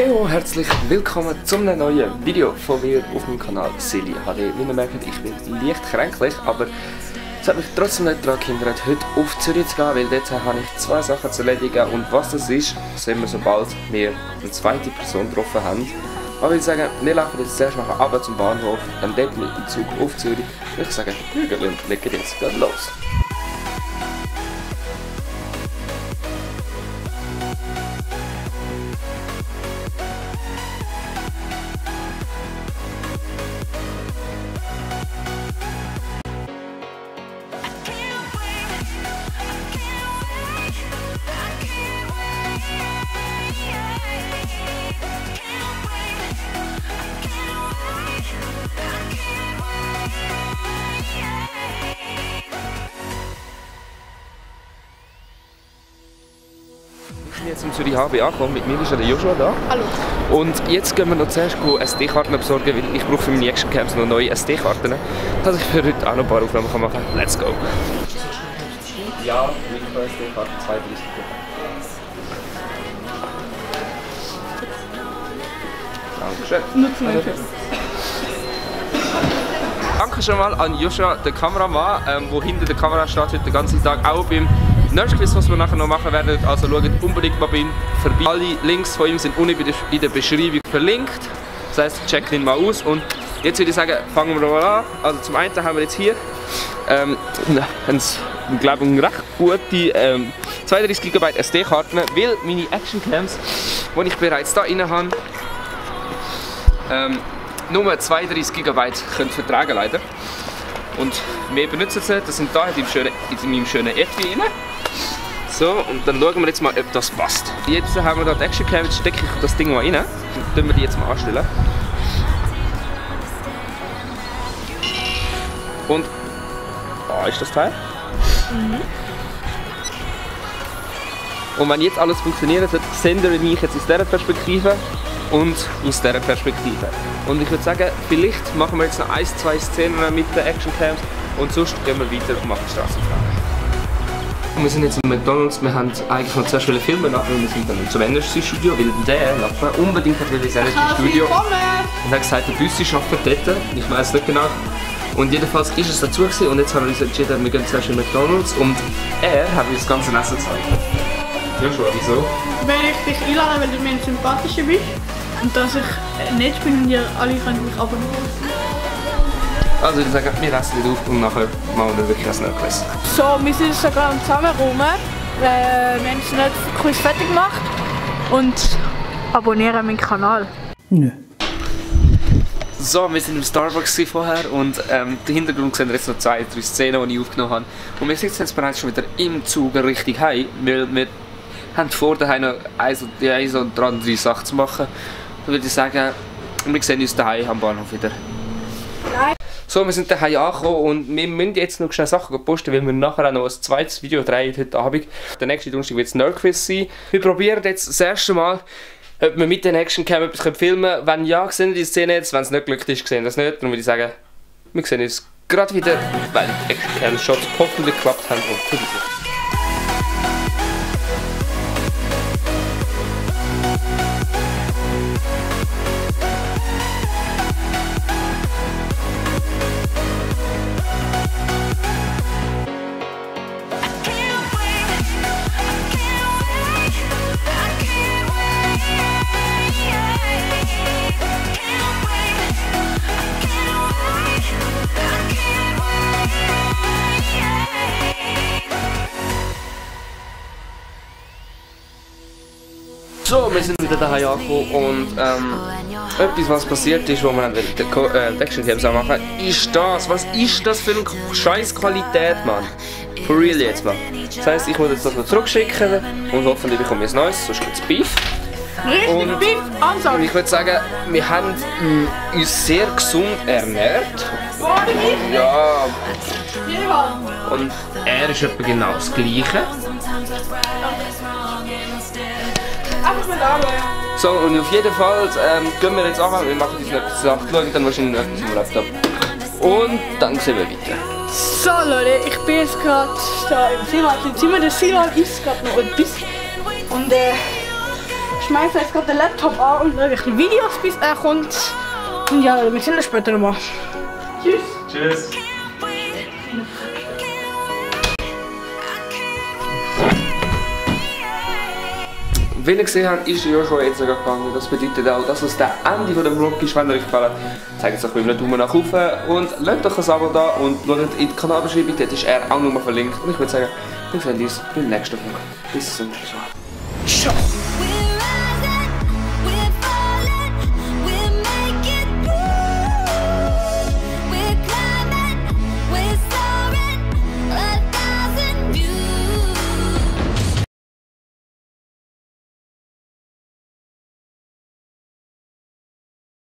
Heyo, herzlich willkommen zum neuen Video von mir auf meinem Kanal Silly HD. Wie ihr merkt, ich bin leicht kränklich, aber es hat mich trotzdem nicht daran gehindert, heute auf Zürich zu gehen, weil dort habe ich zwei Sachen zu erledigen und was das ist, sehen wir, sobald wir eine zweite Person getroffen haben. Aber ich würde sagen, wir laufen jetzt zuerst nachher runter zum Bahnhof, dann dort mit dem Zug auf Zürich. Und ich sage, wir legen jetzt gerade los. Ich bin jetzt im Zürich HB angekommen, mit mir ist ja der Joshua da. Hallo. Und jetzt gehen wir noch zuerst SD-Karten besorgen, weil ich brauche für meine Action Camps noch neue SD-Karten, dass ich für heute auch noch ein paar Aufnahmen machen kann. Let's go! Ja, Mikro SD-Karten 32. Dankeschön. Nutzen wir das. Danke schon mal an Joshua, den Kameramann, der hinter der Kamera steht heute den ganzen Tag, auch beim Nerdquiz, was wir nachher noch machen werden. Also schaut unbedingt mal bei ihm vorbei. Alle Links von ihm sind unten in der Beschreibung verlinkt. Das heisst, checkt ihn mal aus. Und jetzt würde ich sagen, fangen wir mal an. Also zum einen haben wir jetzt hier ich glaube, eine recht gute 32 GB SD-Karten, weil meine Actioncams, die ich bereits da drin habe, nur 32 GB können vertragen leider. Und wir benutzen sie, das sind da in meinem schönen Etui rein. So, und dann schauen wir jetzt mal, ob das passt. Jetzt haben wir hier die Actioncam, jetzt stecke ich das Ding mal rein. Dann tun wir die jetzt mal anstellen. Und da ist das Teil. Und wenn jetzt alles funktioniert, senden wir mich jetzt aus dieser Perspektive und aus dieser Perspektive. Und ich würde sagen, vielleicht machen wir jetzt noch 1, 2 Szenen mit den Actioncams und sonst gehen wir weiter und machen Straßenfragen. Wir sind jetzt im McDonald's, wir haben eigentlich noch zuerst filmen, aber wir sind dann zum Energy-Studio, weil der Nachbar unbedingt hat ins Energy-Studio und hat gesagt, der Büssi arbeitet dort, ich weiß nicht genau. Und jedenfalls ist es dazu gewesen, und jetzt haben wir uns entschieden, wir gehen zuerst in McDonald's und er hat mir das ganze Essen gezeigt. Joshua, wieso? Weil ich dich einlade, weil du mir ein sympathischer bist und dass ich nett bin und ihr alle könnt mich abonnieren. Also ich sage, wir essen nicht auf und nachher machen wir wirklich ein Nerdquiz. So, wir sind jetzt gerade am Zusammenräumen. Wir haben das Nerdquiz fertig gemacht und abonnieren meinen Kanal. Nö. So, wir sind im Starbucks vorher und im Hintergrund sehen wir jetzt noch 2, 3 Szenen, die ich aufgenommen habe. Und wir sitzen jetzt bereits schon wieder im Zug richtig heim, weil wir haben vor, daheim noch eine oder andere Sache zu machen. Dann würde ich sagen, wir sehen uns daheim am Bahnhof wieder. So, wir sind daheim angekommen und wir müssen jetzt noch schnell Sachen posten, weil wir nachher auch noch ein zweites Video drehen heute Abend. Der nächste Donnerstag wird es Nerdquiz sein. Wir probieren jetzt das erste Mal, ob wir mit den Actioncam etwas filmen können. Wenn ja, sehen wir die Szene jetzt. Wenn es nicht glückt ist, sehen wir das nicht. Darum würde ich sagen, wir sehen uns gerade wieder, weil die Actioncam-Shots hoffentlich geklappt haben und für diese. So, wir sind wieder daheim angekommen und etwas, was passiert ist, wo wir die Actioncams machen, ist das. Was ist das für eine scheiß Qualität, Mann? For real jetzt, Mann. Das heisst, ich muss jetzt das noch zurückschicken und hoffentlich bekomme ich ein neues, sonst gibt es Beef. Richtig, Beef, Ansage. Und ich würde sagen, wir haben uns sehr gesund ernährt. Ja. Und er ist etwa genau das Gleiche. Einfach mit Arbeit. So, und auf jeden Fall gehen wir jetzt an, wir machen uns noch Sachen, schauen dann wahrscheinlich noch etwas im Laptop. Und dann sehen wir weiter. So Leute, ich bin jetzt gerade da im Silvan. Der Silvan isst gerade noch etwas. Und schmeiße jetzt gerade den Laptop an und schaue ein bisschen Videos, bis er kommt. Und ja, wir sehen uns später nochmal. Tschüss. Tschüss. Wie ihr gesehen habt, ist ja schon jetzt gegangen. Das bedeutet auch, dass es der Ende von dem Vlog ist. Wenn euch gefallen hat, zeigt es euch mit einem Daumen nach oben und lasst euch ein Abo da und schaut in die Kanalbeschreibung, dort ist er auch nochmal verlinkt. Und ich würde sagen, wir sehen uns beim nächsten Vlog. Bis zum nächsten Mal. Ciao.